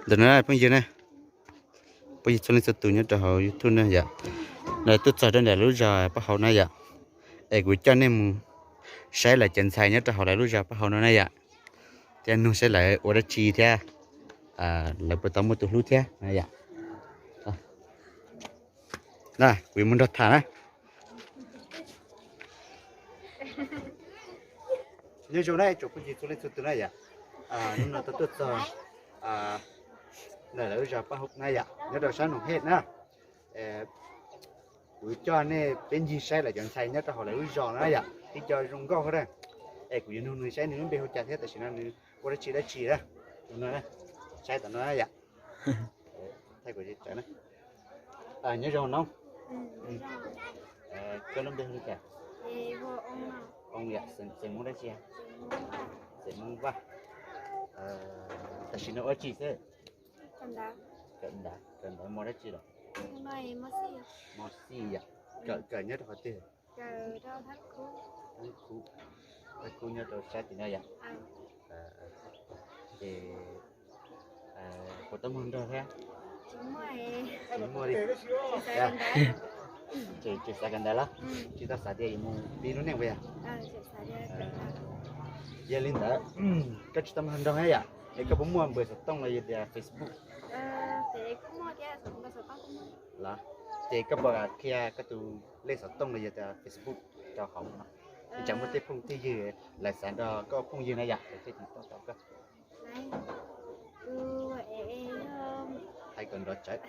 Ntawm no phooj ywg na, phooj ywg txhua leej txhua tus nyob rau hauv YouTube na yom, lawv tuaj txog rau ntawm lub zos Paj Hauv na yom, es kuv coj nej mus saib lawv cov ntxhais nyob rau hauv lawv lub zos Paj Hauv no na yom, thiab nug saib lawv ua dab tsi thiab lawv puas tau muaj tus hlub thiab na yom. Na, kuv yuav mus nrog tham na. Nyob zoo na tsoom phooj ywg txhua leej txhua tus na yom. Hnub no tau tuaj txog ntawm lawv lub zos Paj Hauv na yom, nyob rau sab Noom Hej na. Kuv coj nej peb ncig saib lawv cov ntxhais nyob rau hauv lawv lub zos na yom, tib co zoo nkauj na. Es kuv yuav nug nws saib nws lub npe hu cas thiab tam sim no nws ua dab tsi dab tsi na. Saib tom no na yom. Thaij kuv tawm na. Nyob zoo noob. Koj lub npe hu li cas? Oo yom, xeem Hmoob dab tsi? Xeem Hmoob Vaj. Tam sim no ua dab tsi xwb? Kawm ntawv, kawm ntawv mos dab tsi los? Mos xij yom. Kawm, kawm nyob rau qhov twg? Thab Kub, Thab Kub nyob rau sab tim no yom. Ces puas tau muaj hluas nraug thiab? Tsis muaj li. Ces tseem xav kawm ntawv los? Tsis tau xav tias yuav mus pib lub neej puas yog? Yog li ntawd koj tsis tau muaj hluas nraug thiab yom, es koj puas muaj npawb xov tooj los yog tias Facebook? Los, ces koj puas qhia koj tus lej xov tooj los yog tias Facebook rau hauv no? Ib tsam muaj tej phooj tej ywg lawv xav nrog koj ua phooj ywg na yom, lawv thiaj tsis tau tau koj. Hais kom nrov tsawv.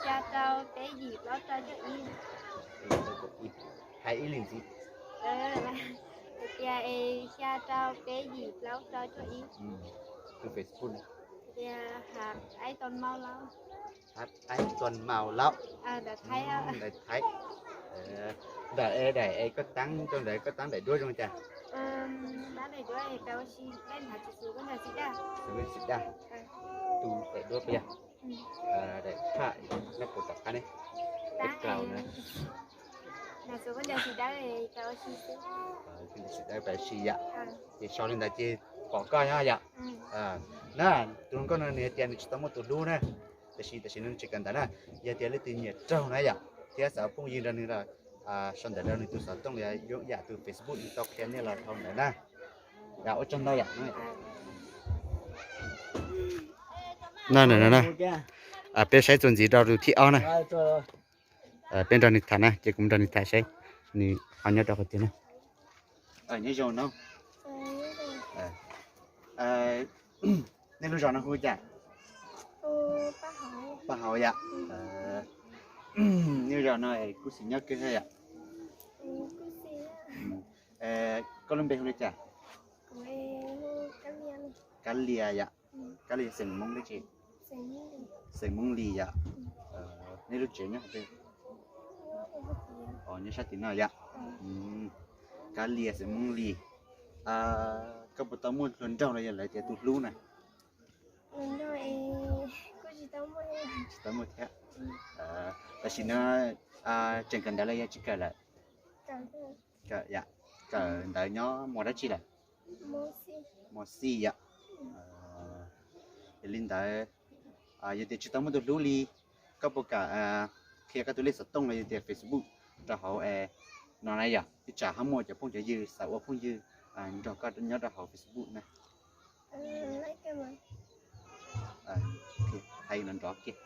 Xya rau peb yim plaub rau cuaj ib. Hais ib li ntxiv. Tias xya rau peb yim plaub rau cuaj ib. Tus Facebook tias Hab Aib Tuam Maus Laub. Hab Aib Tuam Maus Laub. Ntawv Thaib. Ntawv es koj tab rau ntawd koj tab daim duab zoo cas? Xws li xim daj, tus daim duab puas yog? Daim phaj nyob puas tom qab ne? Daim klaus na. Xim dawb pab si yom. Ces sau li ntawd ces pom koj nyob yom. Na, tus hluas nkauj no nws hais tias nws tsis tau muaj tus hlub na, tiam sis tam sim no nws tseem kawm ntawv na. Yog tias leej twg nyiam raug na yom, thiab xav ua phooj ywg nrog nws los sau ntawv rau nws tus xov tooj los yog yam tus Facebook nws tau qhia nej los dhau ntawd na. Ua tsaug ntau yom. Na, peb saib txuas ntxiv rau tus thib ob na. Peb nrog nws tham na, ces kuv nrog nws tham saib nws ho nyob rau qhov twg na. Nyob zoo no. Nej lub zos no hu cas? Paj Hauv yom. Nej lub zos no kuj xis nyob kawg thiab yom. Koj lub npe hu li cas? Kab Lias yom. Kab Lias xeem Hmoob dab tsi? Xeem Hmoob Lis yom. Nej lub tsev nyob qhov twg? Nyob sab tim no yom. Kab Lias xeem Hmoob Lis. Koj puas tau muaj hluas nraug los yog lawv tias tus hlub na? Tsis tau muaj thiab. Tam sim no tseem kawm ntawv los yog tsis kawm lawm? Kawm ntawv nyob mos dab tsi lawm? Mos xij yom. Yog li ntawd, yog tias tsis tau muaj tus hlub li, koj puas kam qhia koj tus lej xov tooj los yog tias Facebook rau hauv no na yom, ib tsam ho muaj cov phooj cov ywg xav ua phooj ywg nrog koj nyob rau hauv Facebook na. Hais nrov nrov kiag.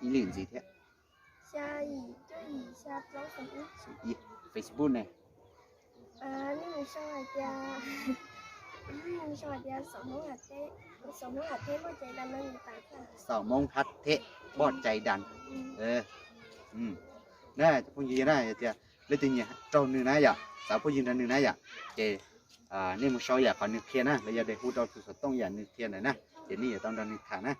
Ib lwm ntxiv thiab. Facebook ne? Xom Hmoob Hab Theb Poj Cai Das. Na, phooj ywg na, yog tias leej twg nyiam raug nws na yom, xav phooj ywg nrog nws na yom, ces nej mus sau yam qhov nws qhia na, los yog tias hu rau tus xov tooj yam nws qhia ntawd na, ces nej yuav tau nrog nws tham na.